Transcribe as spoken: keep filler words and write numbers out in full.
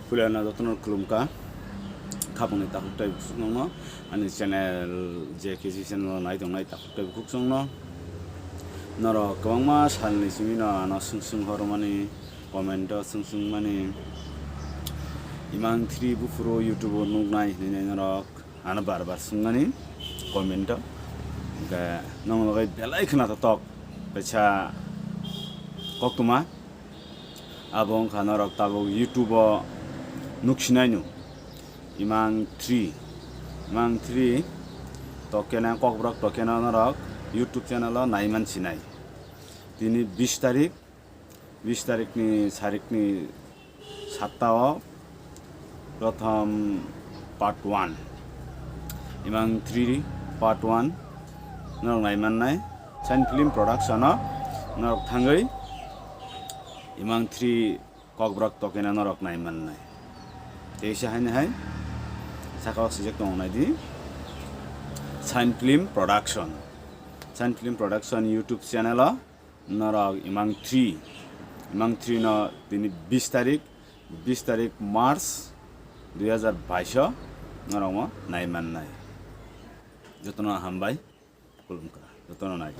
Puilano jotono khulumkha. Khapangni takhuk tei bukhuk nokno ani channel J K C channel nai tongnai takhuk tei bukhuk chwngno. Norok kwbangma salni simi no ano swng swng hormani, comment o swng swng mani, Imang three buphuru YouTube o nuknai hinwi norok ano bar bar swngmani comment o. Hwnkhe nokni bagwi belai khwna totok kaisa koktwma. Abo wngkha norok tabuk YouTube o nuksinai no. Imang three, Imang three tokena, Kokborok tokena norok YouTube channel o naiman sinai. Tini bis tarik, bis tarikni sarikni satta o prothom part one, Imang three part one norok naimannai. Sain Film Production o norok thangwi Imang three Kokborok tokena norok naimannai. Teisa haini hai saka o swijak tongo naidi, Sain Film Production. Sain Film Production YouTube channel o norok Imang three, Imang three no tini bis tarik, bis tarik March dui hazar bais o norok mo naimannai. Jotono hambai, khulumkha, jotono nai.